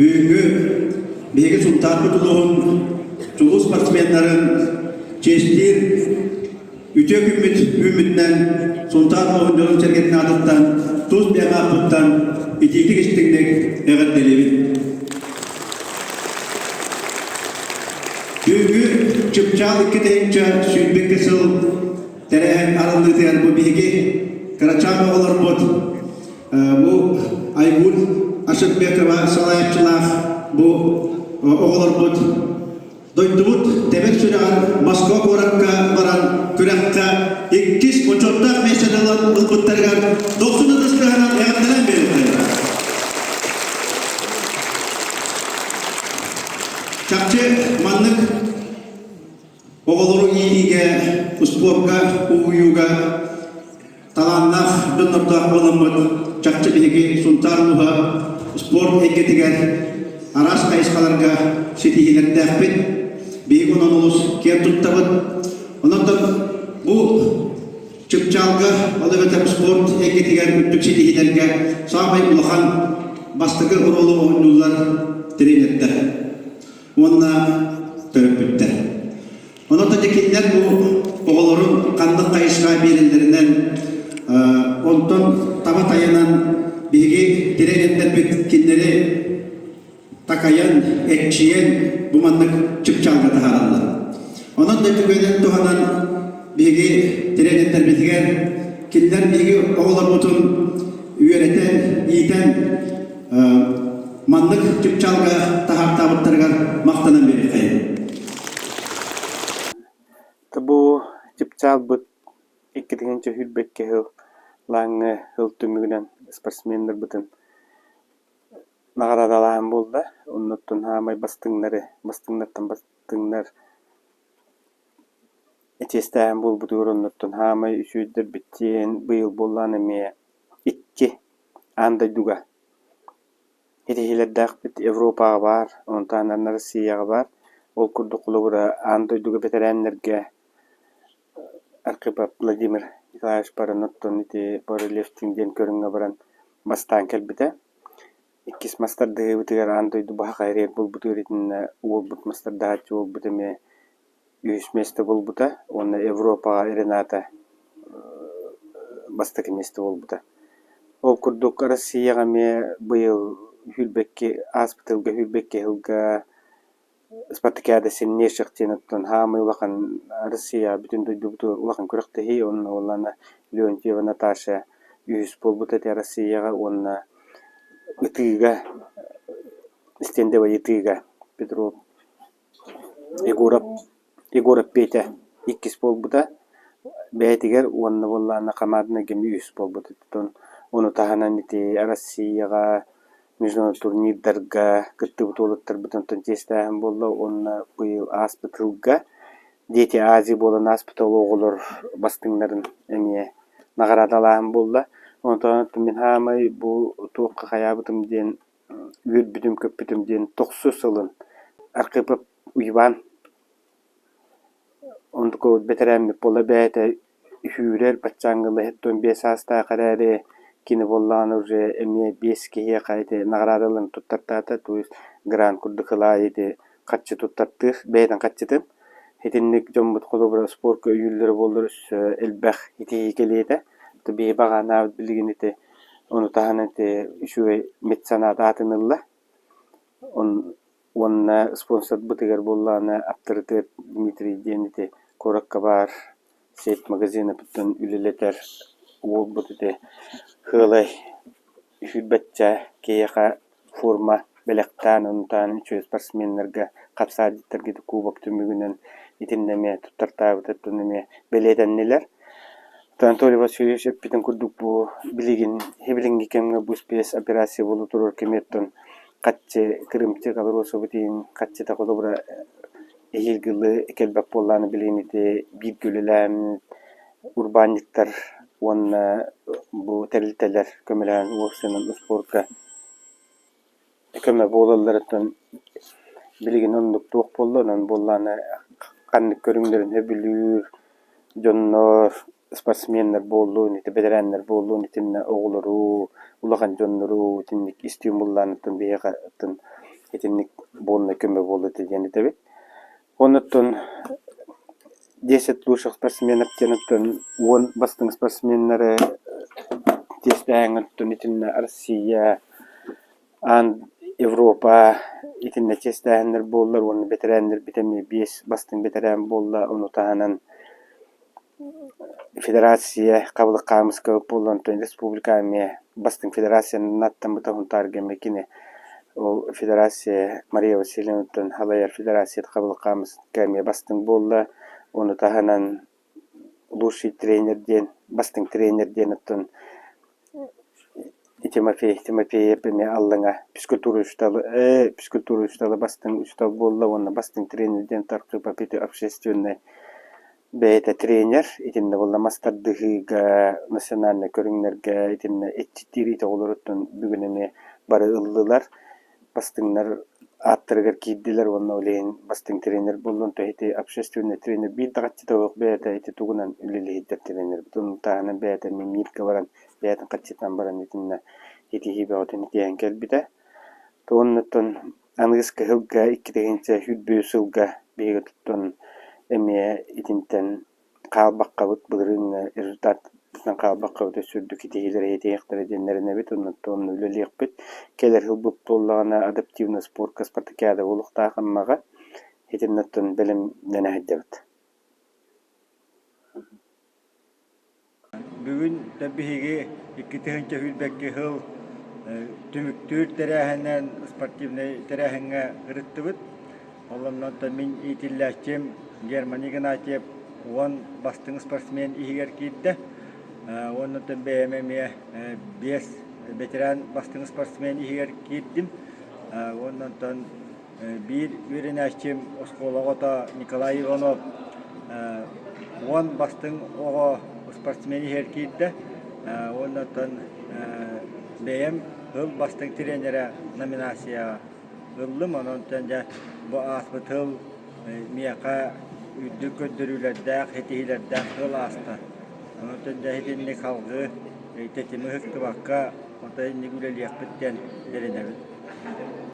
Бүгүҥҥү биһиги Сунтаарбыт улууһун чулуу спортсменнарын чиэстиир үтүө күммүт үүммүтүнэн Сунтаар улууһун дьонун-сэргэтин аатыттан тус бэйэм ааппыттан итиитик истиҥник эҕэрдэлиибит. Бүгүҥҥү Чыпчаал 2022 сыл тэрээһин арыллыытыгар бу биһиги кырачаан оҕолорбут Бу Айгуль Ашырбекова салайааччылаах бу оҕолорбут дойдубут тэбэр сүрэҕэр Москва куоракка баран күрэххэ иккис бочуоттаах миэстэни ылан ылбыттарыгар дохсун ытыс тыаһынан эҕэрдэлээн биэриэхтэрэ. Чахчы маннык оҕолору иитиигэ, успуорка уһуйууга талааннаах дьоннордоох буоламмыт, чахчы биһиги Сунтаар улууһа спорт эйгэтигэр араас хайысхаларга ситиһиилэрдээхпит. Биһиги онон олус киэн туттабыт. Онон бу чыпчаалга, ол эбэтэр спорт эйгэтигэр үрдүк ситиһиилэргэ саамай улахан бастакы оруолу оонньууллар тренердэр уонна төрөппүттэр. Онон да кинилэр бу оҕолорун ханнык хайысха биэрэллэринэн, онтон таба тайанан биһиги тренердэрбит кинилэри такайан, эрчийэн бу маннык чыпчаалга таһаараллар. Онон да түгэнин туһанан биһиги тренердэрбитигэр кинилэр биһиги оҕолорбутун үөрэтэн, иитэн маннык чыпчаалга таһаартаабыттарыгар махтанан биэриэххэйин. Бу чыпчаалбыт иккитинчи сүүрбэккэ сыл лааҥҥа сыл түмүгүнэн спортсменнарбытын наҕараадалаан буолла. Оннуттан саамай бастыҥнары, бастыҥнартан бастыҥнар чиэстээһин буолбутугар оннуттан саамай үчүгэйдэрбит диэн быйыл буоллаҕына эмиэ икки аан дойдуга Итиһиилэрдээхпит Европаҕа баар, онтон Россияҕа баар. Ол курдук холобура аан дойдуга бэтэрээннэргэ Архипов Владимир Николаевич баран оттон ити пауэрлифтинг диэн көрүҥҥэ баран бастаан кэлбитэ. Иккис мас тардыһыыбытыгар аан дойду баһа хайырыар буолбутугар итиннэ уолбут мас тардаһааччы уолбут эмиэ үһүс миэстэ буолбута уонна Европаҕа Рената бастакы миэстэ буолбута. Ол курдук Россияҕа эмиэ быйыл сүүрбэкки ааспыт сылга сүүрбэкки сылга Спартакиада сильнейших диэн оттон саамай улахан Россияҕа бүтүн дойдубутугар улахан күрэхтэһии уонна уоллаана Леонтьева Наташа үһүс буолбута этэ Россияҕа уонна ытыыга стендовай ытыыга Петров Егоров Егоров Петя иккис буолбута бэйэтигэр уонна буоллаҕына хамаанданы эмиэ үһүс буолбут. Оттон ону таһынан ити Россияҕа международный турнирдарга кыттыбыт уолаттарбытын оттон чиэстээһин буолла уонна быйыл ааспыт сылга Дети Азии буолан ааспыт ол оҕолор бастыҥнарын эмиэ наҕараадалааһын буолла. Онтон мин саамай бу туохха хайаабытым диэн үөрбүтүм-көппүтүм диэн тохсус сылын Архипов Уйбаан онтукабыт бэтэрээммит буолла бэйэтэ сүүрэр баччааҥҥа 75 саастаах эрээри кини буоллаҕына уже эмиэ биэс киһиэхэ ити наҕараадаларын туттартаата то есть грант курдук ылаайы ити харчы туттартыыр бэйэтин харчытын итинник дьоммут холобура спорка өйүүллэрэ буоллар өссө элбэх итии кэлиэ этэ биһи баҕанаабыт билигин ити Ону таһынан ити үчүгэй меценат аатын ылла. Уонна спонсорбытыгар буоллаҕына аптарытыат Дмитрий диэн ити куоракка баар сеть магазинабыттан үлэлэтэр уолбут ити сыалай сүүрбэччэ киһиэхэ форма бэлэхтээн, онтон үчүгэй спортсменнарга хапсаайдыттарга ити кубок түмүгүнэн итиннэ эмиэ туттартаабыт оттон эмиэ бэлиэтэннилэр. Анатолий Васильевич эппитин курдук бу билигин билиҥҥи кэмҥэ бу спецоперация буола турар кэмиттэн хаччы кырыымчык Алросовы тиийин хаччыта холобура эһиилги кэлбэт буоллаҕына билигин ити бииргэ үлэлээн урбаанньыттар уонна бу тэрилтэлэр көмөлөөн уопсайынан успуорка көмө буолалларыттан билигин оннук туох буолла, онон буоллаҕына ханнык көрүҥнэрин сөбүлүүр дьоннор, спортсменнар буоллун, ити бэтэрээннэр буоллун, итиннэ оҕолору, улахан дьоннору итинник истиҥ буоллаҕына биһиэхэ оттон. Итинник буолна көмө буолла диэн этэбит. Оннуттан 10 лучших спортсменов диэн оттон 10 бастыҥ спортсменнары тиэстээһиҥҥэ оттон итиннэ Россия, аан Европа итиннэ чиэстээһиннэр буоллар уонна бэтэрээннэрбит эмиэ биэс бастыҥ бэтэрээн буолла. Ону таһынан федерация хабылык хаамыска буолла, онтон республика эмиэ бастыҥ федерациянан аттаммыта Сунтаарга эмиэ кини ол федерация Мария Васильевнаттан салайар федерация хабылык хаамыска эмиэ бастыҥ буолла. Ону таһынан лучший тренер диэн бастыҥ тренер диэн оттон Тимофей Тимофеев эмиэ Аллаҥа физкультура учуутала физкультура учуутала бастыҥ учуутал буолла уонна бастыҥ тренер диэн Архипов ити общественнай бэйэтэ тренер итиннэ буолла мас тардыһыыга национальнай көрүҥнэргэ итиннэ иччитиир ити оҕолоруттан бүгүн эмиэ бары ыллылар бастыҥнар ааттарыгар киирдилэр уонна ол иһин бастыҥ тренер буоллун то ити общественный тренер биир даҕаччыта суох бэйэтэ ити тугунан үлэлиһиттэр тренербит ону таһынан бэйэтэ мииргэ баран бэйэтин хаччытынан баран итиннэ итиһии бөҕөтүн итиһэн кэлбитэ. Уоннаттан аныгыс кыһылга 2023 сылга биһиги туттан эмиэ итинтэн хаалбаккабыт былырыыҥҥы результаттан хаалбаккабыт өссө үрдүк ситиһиилэри ситиһиэхтэрэ диэн эрэнэбит оннуттан онно үлэлиэхпит. Кэлэр сылбыт буоллаҕына адаптивный спорка спартакиада буолуохтаах Аммаҕа. Итиннэттэн бэлэмнэнэ сылдьабыт. Бүгүн биһиги 2022 сыл түмүктүүр тэрээһинэн спортивнай тэрээһиҥҥэ ырыттыбыт. Ол оннуттан мин иитиллээччим Герман Игнатьев 10 бастыҥ спортсмен иһигэр киирдэ. Уонна бэйэм эмиэ биэс ветеран бастыҥ спортсмен иһигэр киирдим. Уонна онтон биир үөрэнээччим оскуола оҕото Николай Иванов 10 бастыҥ оҕо спортсмен иһэр киирдэ. Уонна оттон бэйэм сыл бастыҥ тренерэ номинацияҕа ыллым. Онон дьэ бу ааспыт сыл миэхэ үрдүк көрдөрүүлэрдээх, ситиһиилэрдээх сыл ааста. Онон дьэ итинник салгыы тэтими ыһыктыбакка, отой инник үлэлиэхпит диэн эрэнэбин.